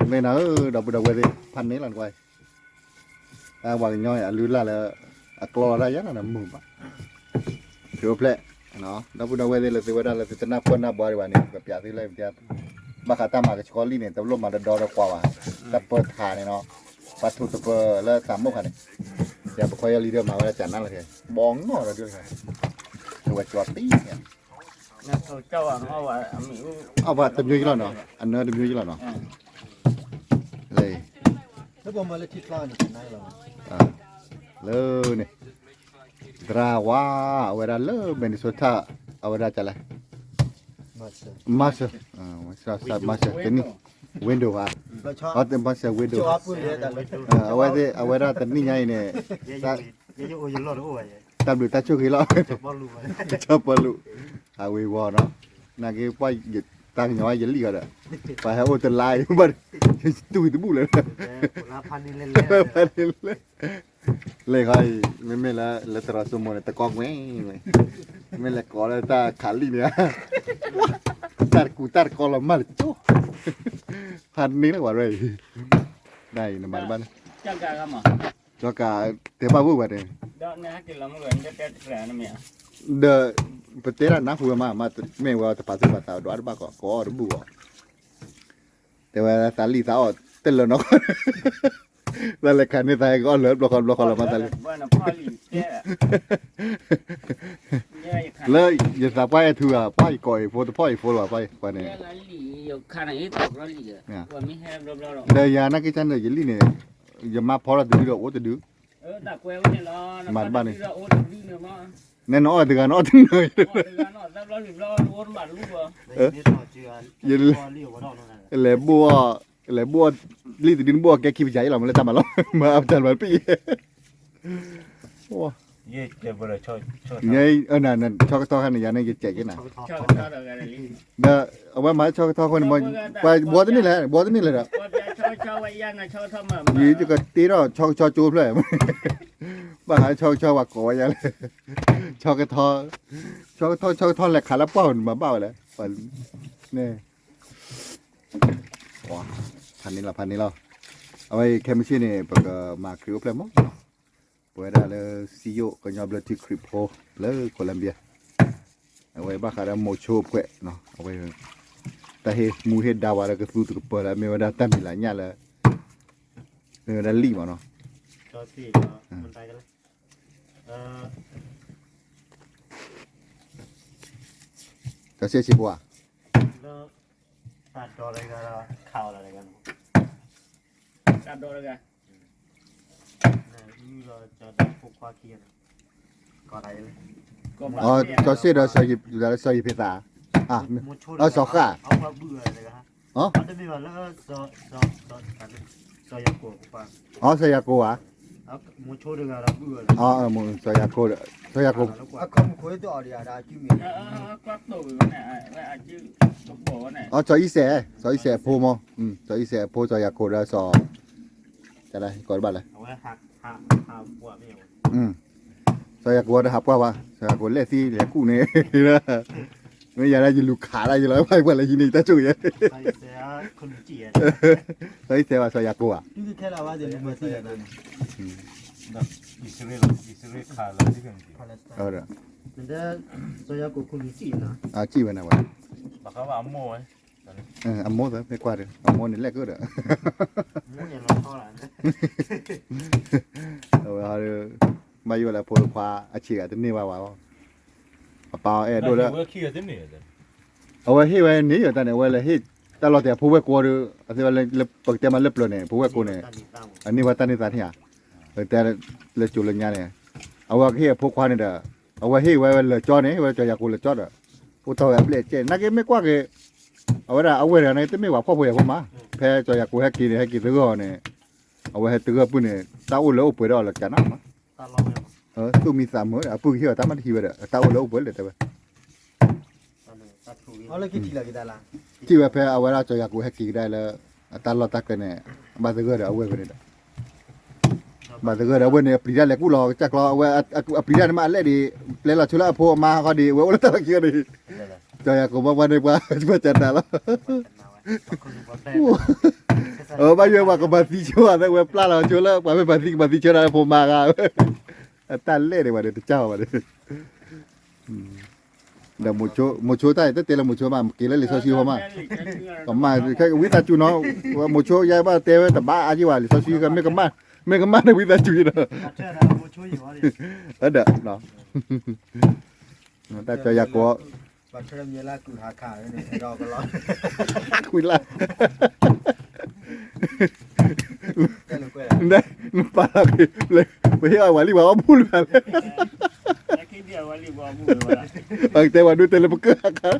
မ့ၢ်နၤဧၢ ဒီပုၢ်ဒီဝဲၢ်သ့ၣ် ဖးန့ၢ်လီၤနကွၢ်, ပှၤကညီအလုၢ်အလၢ်လၢ အကျီလီၤတၢ်ယါန့ၣ်မုာ်ဘၣ်, ဖံးအိၣ်ဖျဲၣ်, ဒီပုၢ်ဒီဝဲၢ်သ့ၣ်လၢသုဝဲဒၣ်လၢသုတနၢ်ပၢၢ်နၢ်ဘှါဒံးဘၣ်န့ၣ် ပပျးသုလၢ ဘၣ်ဃးတၢ်မၤကဆှီလံာ်န့ၣ် တလိၣ်မၤဒီဒီဒီကွၢ်ဘၣ်, တၢ်ပၢထးန့ၣ်နီၤ, ပှၤထူးတပၢလၢသးမိၣ်ခါန့ၣ်, ယပခီယီလံဒီးမၤဝဲဒၣ်ကနၣ်လီၤခဲ, ဘီနီၢ်ဒီးဒုးလီၤခဲ, ထဝဲကၠီပံၤန့ၣ် အီၣ်ဘၣ်တမျိုးကြီးလီၤနီၤ, အနၢတမျိုးကြီးလီၤနီၤ, လၢ လၢန့ၣ် သရၣ်ဝါ အဝဲဒၣ်လၢ Minnesota အဝဲဒၣ်ကလဲၣ်, master, master တနံၣ် window ဧါ, master window, အဝဲသ့ၣ် အဝဲဒၣ်တနံၣ်ညါအံၤန့ၣ် တၢ်ဘျုးတၢ်ဆိၣ်ဂ့ၤလီၤ, ကၠီပီလူး, အဝဲဝီနီၤ, နာ်က့ပှၤ တၢ်ကညီၤဝဲယလံၣ်အီၤဒီး, ပှၤဟဲအိၣ်တလါအံၤ ဘၣ် တူၢ်တဘူၣ်လၢၤ, ဖးန့ၢ်လၢ လဲၤခီအံၤ မ့မ့ၢ်လၢ လၢသရိာ်စိမိၤန့ၣ် တကီကွ့ၢ်, မ့ၢ်လဲၤကိးလၢတၢ်ခးလံၣ်န့ၣ် တၢ်တကူတၢ်တကီလီၤမၢ်တကၠိ, ဖးန့ၢ်လၢဝဲရဲအံၤ, ဒ်အံၤနမၤတဘၣ်န့ၣ်, ကၠီကးတဲဘၣ်ဝဲဝဲန့ၣ်, ဒီး ပတဲဒၣ်နၢ်ဟူဝဲမး မ့ၢ်ဝဲတပာ်သူၣ်ပာ်သးဒီးတဘၣ်ကီး ကိးအီၤတဘူၣ်အီၤ, တဲဝဲသးလံၣ်သးအီၣ်တလၢနီၢ် သးလဲၤခးန့ၢ်သးဟဲကအီၣ်လၢဘျီဃီဘျီဃီလီၤမးသးလံ, လၢယသးပှၢ်အဲၣ်ထူဂၤ ပှၢ်ယကိးအံၤဖိတဖီၣ်အံၤဖိလီၤ ပှၢ်ယပှၢ်န့ၣ်, ဒီးယၤနာ်က့ၤန့ၣ် ယလံၣ်န့ၣ် ယမါဖီထီၣ်တဒုဒီးအိၣ်တဒု, မၤတဘၣ်န့ၣ်, နဲနအီၣ်တဂၤနအီၣ်တနၢၤ, လဲၤဘိၣ်အီၤ, လဲၤဘိၣ်အီၤ လံၣ်တဒုနဘိၣ်အီၤကဲခံပစၤအံၤလီၤ မ့ၢ်လၢတၢ်မၤလီၤ မၤအပတၢ်မၤပံၣ် ဆီကထီခါန့ၣ် ယၤန့ၣ်ယစဲးက့ၤနၤ, ဒီးအဝဲမၤဆီကထီအဃိန့ၣ် ပှၤဘှီတန့ၢ်လဲၣ် ဘှီတန့ၢ်လဲၣ်ဒီး, ယကတ့ထီၣ်ဆီကထီကၠိဖျၢၣ်, ဘၣ်ဃးဆီကထီပှၤကိးဝဲယၤလဲၣ်, ဆီကထီ, ဆီကထီ ဆီကထီလဲၤခးလၢပှၢ်န့ၣ် မၤဘၣ်ဝဲလဲၣ်, န့ၣ် ဖးန့ၢ်လီၤ ဖးန့ၢ်လီၤ, အဝဲခဲမုၢ်ဆ့ၣ်န့ၣ် ပကမၤခရံာ်အိၣ်ဖျဲၣ်မး, ပဝဲဒၣ်လၢစံယိၣ်ကညီဘျၢထံခရံာ်ဖိလၢ Colombia, အဝဲဘၣ်ဃးဒီးမိၤဆိအဖှဲး, အဝဲ တၢ်ဟ့ၣ်မူဟ့ၣ်ဒါဝဲလၢကသူတကပၤလၢ မ့ၢ်ဝဲဒၣ်တၢ်မံၤလၤညၣ်လၢ မ့ၢ်ဝဲဒၣ်လံာ်မးနီၤ, တၢ်စ့စံဖိဧါ, တၢ်ဒိးတဂၤ စီၤစ့ဒီး စီၤယံၤဖ့သး, စီၤဃၣ်, အီ စီၤယၤကိာ်ဧါ, စီၤယၤကိာ်, အီ စီၤအံၣ်စဲး, စီၤအံၣ်စဲးအဖိမး, စီၤအံၣ်စဲးအဖိ စီၤယၤကိာ်ဒီး စီၤ ကိးတဘၣ်လဲၣ်, စီၤယၤကိာ်ဒီးဟးပှၢ်ဘၣ်, စီၤယၤကိာ်လဲၣ်သံလဲၤကူၣ်န့ၣ်, မ့ၢ်ယၤဒၣ်ယလူၤခးဒၣ်ယလီၤ ပှၤလၢယံၤန့ၣ် တၢ်ဆိၣ်ဂ့ၤ, စီၤအံၣ်စဲးဘၣ် စီၤယၤကိာ်ဘၣ်, စံးဝဲန့ၣ်ဝဲ, အမိၢ်သးမ့ၢ်ကွၢ်ဒီး အမိၢ်န့ၣ်လဲၣ်ကဒီး, အဝဲ ဘၣ်ယိၣ်လၢဖိခွါအဆံးဂၤတန့ၢ်ဘၣ်ဘၣ်, အပၢ်အဲၣ်ဒိၣ်လၢ အဝဲဟ့ၣ်ဝဲန့ၢ်ယတၢ်န့ၣ် အဝဲလဲၤဟ့ၣ်တၢ်လီၤတဲာ်အဖိဝဲၢ်ကိာ်ဒီး အသ့ဝဲလၢပကတဲမးလၢပျၢၤန့ၣ် ဖိဝဲၢ်ကိာ်န့ၣ် အန့ၢ်ဝဲတၢ်န့ၢ်သးန့ၣ်ဧါ, ပတဲလၢကၠိလၢညါန့ၣ် အဝဲကဟ့ၣ်အဖိခွါန့ၣ်ဒီး အဝဲဟ့ၣ်ဝဲလၢာ်ကၠီန့ၣ် ဝဲစီၤယၤကိာ်လၢာ်ကၠီဒီး အိၣ်ထီၣ်ဝဲအဘျဲၣ်အကဲ နာ်က့မ့ၢ်ကွၢ်က့ၤ အဝဲဒၣ်အဝဲၢ်တဂၤန့ၣ် တမ့ၢ်ပှၤဖှီၣ်ဖိယာ်ဖိမး ဖဲစီၤယၤကိာ်ဟဲက့ၤန့ၣ် ဟဲက့ၤသဂၢၢ်အီၤန့ၣ် အဝဲဟဲသဂၢၢ်ပုၢ်န့ၣ် တၢ်အိၣ်လၢအိၣ်ပှဲၤဒီးအီၤလၢာ်ကၠီနီၤမး သူၣ်မံသးမုာ် အပုၢ်ကဟ့ၣ်အီၤတၢ်မးတဟံးဝဲဒီး တၢ်အိၣ်လၢအိၣ်ပှဲၤလၢာ်တဲဝဲ ထံၣ်ဝဲဖဲအဝဲဒၣ်စီၤယၤကိာ်ဟဲက့ၤကဒါလၢ အတၢ်လီၢ်တၢ်ကျဲန့ၣ် ဘၣ်သဂၢၢ်ဒီးအဝဲၢ်ဝဲန့ၣ်ဒီး ဘၣ်သဂၢၢ်ဒီး အဝဲန့ၣ် အပျံၤတၢ်လဲၤကူၣ်လီၤကစၢ်ကျီ အဝဲအပျံၤတၢ်န့ၣ်မ့ၢ်အလဲၣ်ဒံး ပျဲလီၤဆိလၢအဖိအမါဃီဒံး အဝဲအိၣ်လၢတၢ်လီၢ်ခံဃီဒံး ကၠီယၤကိာ်ဘီပှၤန့ၣ်ပှၤ ပှၤကတၢၢ်လီၤ အဘၣ်ယွဲပှၤကမၤသံဆိအသးဝဲပျၢ်လီၤဆိလၢ ပှၤမ့ၢ်မၤသံကမၤသံဆိဒၣ်လၢဖိမါဂၤ အတၢ်လဲၣ်ဒံးဘၣ်န့ၣ် တကၢ်ဘၣ်န့ၣ် ဒီးမိၤဆိတၢ်အံၤ တတဲလၢမိၤဆိမး က့ၤလၢလံာ်စီဆှံဖိမး ကမၣ် ဝံသးစူၤနီၤ မိၤဆိယဲဘၣ်တဲဝဲတဘၣ်အါက့ၤဘၣ် လံာ်စီဆှံ မ့ၢ်ကမၣ်န့ၣ်ဝံသးစူၤနီၤ ဒီး တၢ်ကၠီယၤကိာ် ခွံလါ နပာ်လီၤက့ၤ ပဟ့ၣ်အီၤဝဲလံဝဲအီၣ်မူလၢၤဘၣ်လဲၣ် ပကတဲဝဲဒိတဲလၢပကၢၢ်အခါ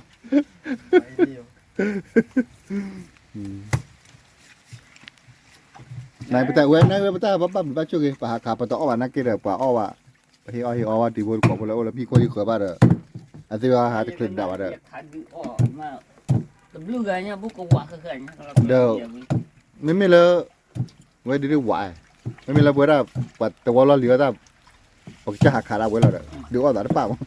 နပတၢ်ဝဲ နဝဲပတၢ်ဘၣ်ဘၣ် ဘၣ်ဆိၣ်ဂ့ၤ ပဟးခး ပတအီၣ်ဘၣ်နာ်က့ဒီး ပှၤအီၣ်ဘၣ် ပဟ့ၣ်အီၣ်ဟ့ၣ်အီဝဲဒံးဖိတကိးဖိလၢအိၣ်လၢဟံၣ်ခိၣ်ဟံၣ်ဃၢၤဘၣ်ဒီး အသ့ၣ်ဝဲဟးတချုးဒၣ်ဘၣ်ဒီး ဒီး မ့မ့ၢ်လၢ ဝဲဒုးဒုးဝး မ့မ့ၢ်လၢပဝဲဒၣ် ပှၤတဝီလီၢ်လံၤဝဲဒၣ် ပကစၢ်ဟးခးဒၣ်ဝဲလီၤဒီး ဒုးအီၣ်သးတပၣ်မး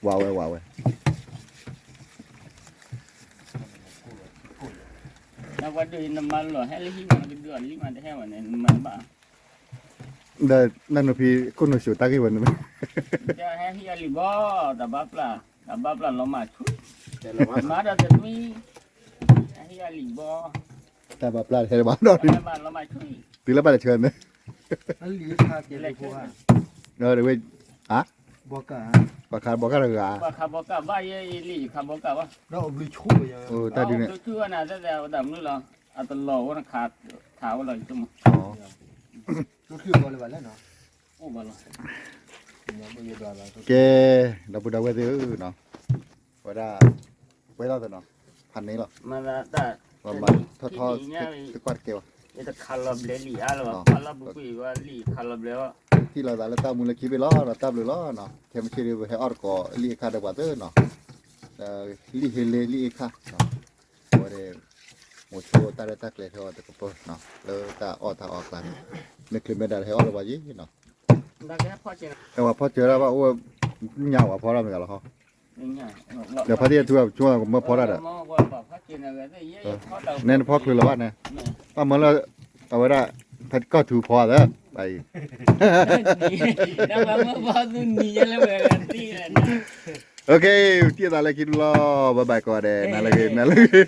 ဝးဝဲ ဝးဝဲ ဒီးနနီၢ်ဖံးခိၣ်နူာ်ၡိးတၢ်ဂ့ၢ်ဝဲန့ၣ်မ့ၢ် ဟဲဟံးအလံာ်ဘီ တၢ်ဘၣ်ပျၢ် တၢ်ဘၣ်ပျၢ်လီၤမး မၤဒီးတမံၤ ဟဲဟံးအလံာ်ဘီ တၢ်ဘၣ်ပျၢ်ဟဲဘၣ်ဒီး တုၤလၢဘၣ်လဲၤဆၢန့ၣ် ဝဲ ပှၤခးဘီကၢ်တဂၤ တၢ်ဒုးန့ၣ် ကဲ ဒီပုၢ်ဒီဝဲၢ်သ့ၣ်ဧၢနီၤ ဝဲဒၣ် ပှဲၤလီၤသနီၤ ဖးန့ၢ်လီၤ ပှၤမၤထီၣ်ထီၣ် တကွၢ်တကဲဘၣ် ခးလီၤဘျဲလံာ်အါလီၤ ခးလီၤဘျဲလံာ် ခးလီၤဘျဲ ထံၣ်လိာ်သးလၢတၢ်မူလၢခံဘ့ၣ်လီၤ ဒီးတၢ်ဘျုးလီၤနီၤ ခဲမုၢ်ဆ့ၣ်ဒီး ပဟဲအီၣ်တကိးလံာ်အခါဒီးပှၤသ့ၣ်နီၤ လံာ်ဟ့လ့လံာ်အခါ အဝဲဒၣ် မိၤဆိတၢ်ရဲၣ်တၢ်ကျဲၤဟဲအီၣ်တကပၤနီၤ လၢတၢ်အီၣ်တၢ်အီအကျါန့ၣ် မ့ၢ်ချုးမဲာ်ဒၣ်ဟဲအီၣ်လၢပှၤယံၤနီၤ အဝဲဖီၣ်စၢၤဒၣ်ဘၣ်အိၣ် ညါဝဲဖီၣ်ထီၣ်မ့ၢ်ဂၤလီၤဟီ ဒီးဖါတံၢ်ထူအဆိကမိၣ်ဖီၣ်တၢ်ဒီး နဲနဖီၣ်ချုးလီၤဘၣ်န့ၣ် ဘၣ်မၢလၢ အဝဲဒၣ် ဖါတံၢ်ကီၢ်ထူဖီသၢ ဘၣ်အံၤ OK တံၢ်အသးလၢခံတဘျီလီၤ bye bye ကိးဂၤဒဲး နၤလၢဂ့ၤ နၤလၢဂ့ၤ